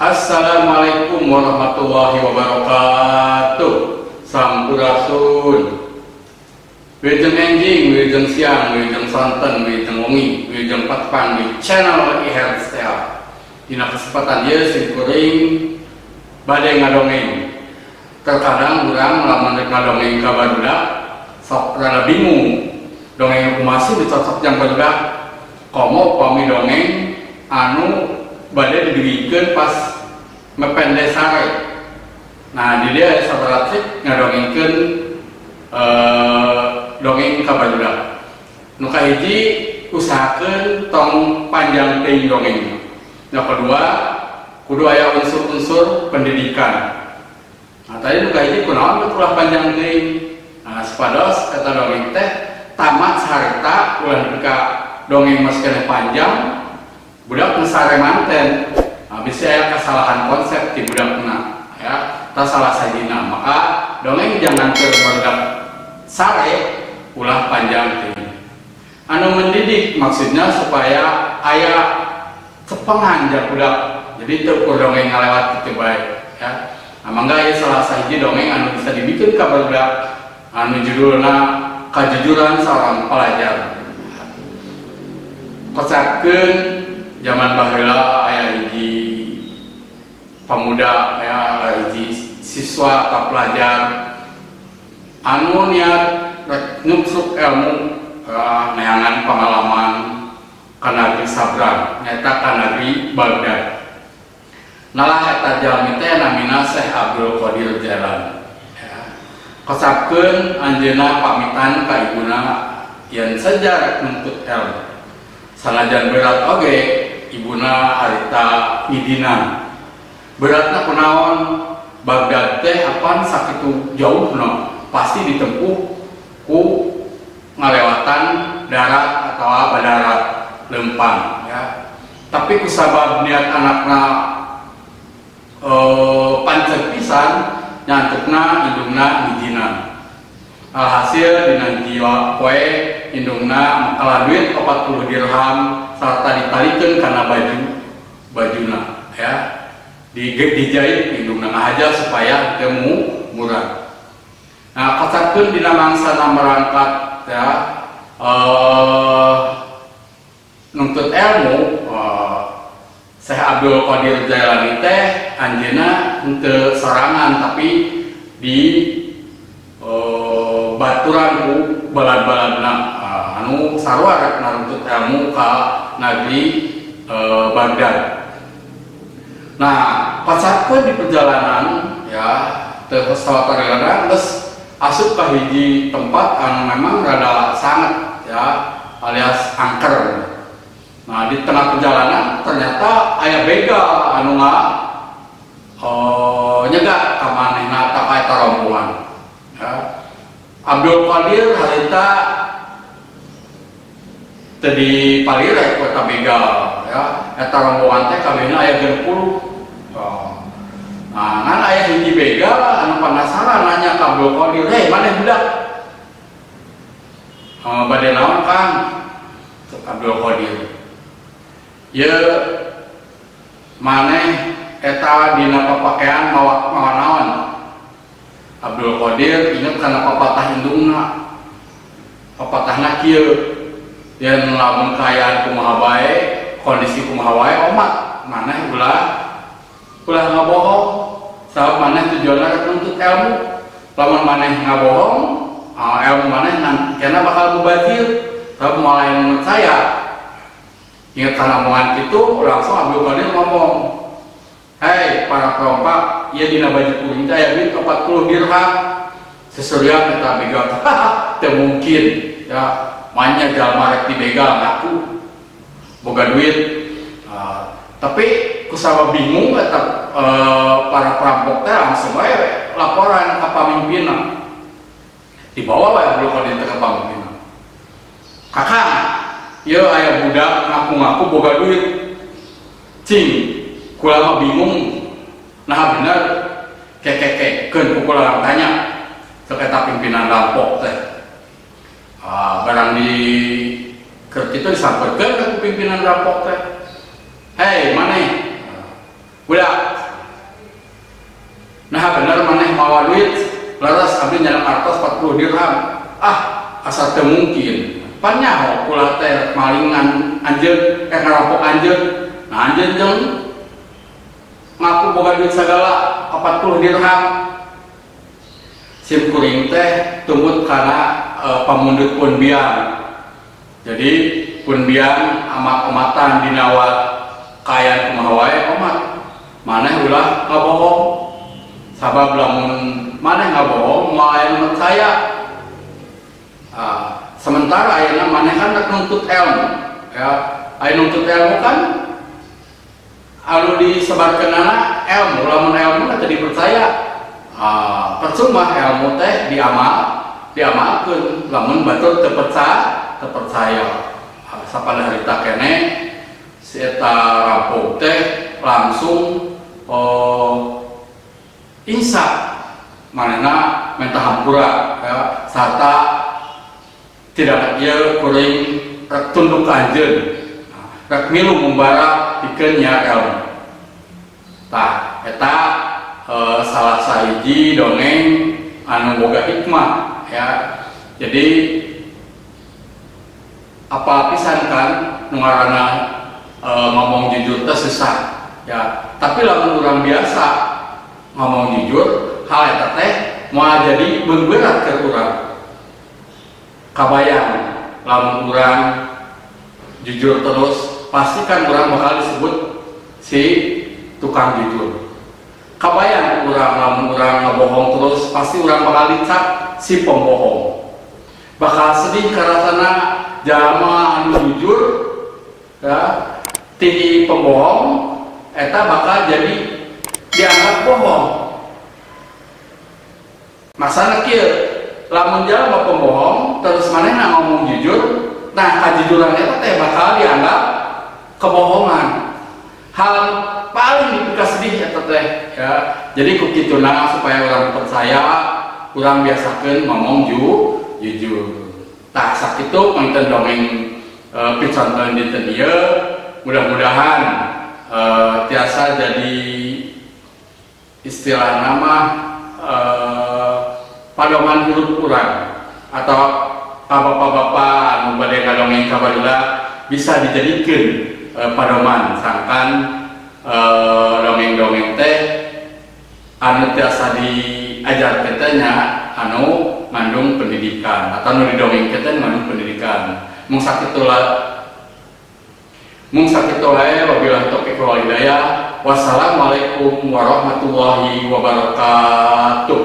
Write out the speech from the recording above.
Assalamualaikum warahmatullahi wabarakatuh. Sampurasun. Wilujeng enjing, wilujeng siang, wilujeng sonten, wilujeng wengi, wilujeng patepang di channel iHealth. Dina kesempatan ieu simkuring bade ngadongeng. Terkadang urang lamun rek ngadongeng ka barudak sok rada bingung. Dongeng kumaha sih dicocok jang barudak? Komo upami dongeng anu bade didugikeun pas mepende sare. Nah, di dia sabaraha trik ngadongengkeun dongeng ka barudak. Nu kahiji, usahakeun tong panjang teuing dongeng. Nu kedua, kudu aya unsur-unsur pendidikan. Nah, tadi nu kahiji kunaon ulah panjang teuing. Nah, supados eta dongeng teh tamat saharita, ulah nepi ka dongeng masih keneh panjang, budak nu sare manten. Nah, bisa aya kesalahan konsep di budakna, ya, tah salah sajina. Maka dongeng jangan keur barudak sare, ulah panjang teuing. Anu mendidik maksudnya supaya aya cepengan jang budak. Jadi teu ukur dongeng ngalewat kitu bae, ya. Nah, mangga ieu salah sahiji dongeng anu bisa dibikeun ka barudak anu judulna Kajujuran Seorang Pelajar. Kocapkeun zaman baheula aya hiji pemuda, aya hiji siswa atau pelajar anu niat rek nyuksuk ilmu, neangan pengalaman ka negeri sabrang, nyaeta ka negeri Baghdad. Nalah eta jalmi teh namina Syekh Abdul Qadir Jailani. Ya. Kocapkeun anjeunna pamitan ka ibuna yen saja rek nuntut ilmu. Sanajan berat oge, ibuna harita ngidinan. Beratna kunaon? Baghdad teh apan sakitu jauhna, pasti ditempuh ku ngalewatan darat atau badarat lempang, ya. Tapi kusabab niat anakna panceg pisan, nyantukna indungna ngijinan. Alhasil dina jiwa poe indungna makalah duit 40 dirham sarta ditalikeun kana bajuna, ya. Dijahit indungna ngahaja supaya teu murah. Nah, kocapkeun dina mangsana merangkat, ya, nuntut ilmu, Syekh Abdul Qadir Jailani teh anjeunna henteu sorangan tapi di baturan ku balad-baladna anu sarua rek nuntut ilmu ka negeri Baghdad. Nah, kocapkeun di perjalanan, ya, teu sawatarana geus asup ka hiji tempat anu memang rada sanget, ya, alias angker. Nah, di tengah perjalanan ternyata aya begal anu nyegat ka manehna ta ka eta rombongan. Ya. Abdul Qadir harita teu dipalirek ku eta begal, ya. Eta rombongan teh kabehna aya 60. Nah, ngan aya hiji begal anu penasaran nanya ka Abdul Qadir, "Hei, maneh budak? Bade naon, Kang?" Cek Abdul Qadir. "Ye, maneh eta dina papakaian mawa naon?" Abdul Qadir inget kana papatah indungna. Papatahna kieu, yen lamun kaayaan kumaha bae, kondisi kumaha wae omat, maneh ulah ngabohong. Sabab maneh tujuanna rek nuntut ilmu. Lamun maneh ngabohong, ilmu maneh kena bakal mubazir. Sabab moal aya nu percaya. Ingat kana omongan kitu, langsung Abdul Qadir ngomong, "Hei para perompak, ieu dina baju kuring teh aya duit 40 dirham." Seserian eta begal, teu mungkin, ya, manya jalma rek dibegal ngaku boga duit. Tapi kusabab bingung eta para perampok teh langsung wae laporan ka pamimpinna. Dibawa wae Abdul Qadir teh ka pamimpinna. "Kakang, ieu aya budak ngaku-ngaku boga duit. Cing, kula mah bingung. Nah bener, kekeke, keun ku kula tanya." Cek eta pimpinan rampok teh. Barang di keur kitu disamperkeun ka pimpinan rampok teh. "Hei, maneh? Budak, maneh mawa duit leres abdi nyandak artos 40 dirham. Ah, asa teu mungkin. Pan nyaho kula teh malingan anjeun, ngarampok anjeun. Nah anjeun jeung ngaku boga duit sagala 40 dirham. Sim kuring teh tumut kana pamundut pun biang. Jadi pun biang amat-amatan dina kaayaan kumaha wae omat. Maneh ulah ngabohong. Sabab lamun maneh ngabohong moal aya nu percaya. Sementara ayeuna maneh kan rek nuntut ilmu, ya. Aya nuntut ilmu kan anu disebarkeunana ilmu, lamun ilmu teh dipercaya. Percuma ilmu teh diamalkeun lamun batur teu percaya. Sapada harita keneh si eta rampok teh langsung insaf manehna minta hampura, ya, sarta tidak ieu kuring rek tunduk ka anjeun, rek milu ngumbara pikeun nya ilmu. Tah eta salah sahiji dongeng anu boga hikmah, ya. Jadi apa pisan kan nu ngaranna ngomong jujur teh susah, ya. Tapi lamun urang biasa ngomong jujur, hal eta teh moal jadi berat ke urang. Kabayang lamun urang jujur terus, pasti kan urang bakal disebut si tukang jujur. Kabayang urang lamun urang ngebohong terus, pasti urang bakal dicap si pembohong. Bakal sedih karasana jalma anu jujur, ya, ti pembohong eta bakal jadi dianggap bohong. Masana kieu, lamun jalma pembohong terus manehna ngomong jujur, nah kajujuran eta teh bakal dianggap kebohongan. Hal paling dipikasedih eta teh, ya. Jadi ku kituna supaya orang percaya, urang biasakeun ngomong jujur. Tah sakitu panginten dongeng picontohan dinten ieu, mudah-mudahan tiasa jadi istilah nama padoman hirup urang atau ka bapak-bapak anu bade ngadongeng ka barudak bisa dijadikeun padoman sangkan dongeng-dongeng teh anu tiasa diajarkeun teh nya anu ngandung pendidikan atau anu didongengkeun teh ngandung pendidikan. Mung sakitu wae, wabillahi taufiq wal hidayah. Wassalamualaikum warahmatullahi wabarakatuh.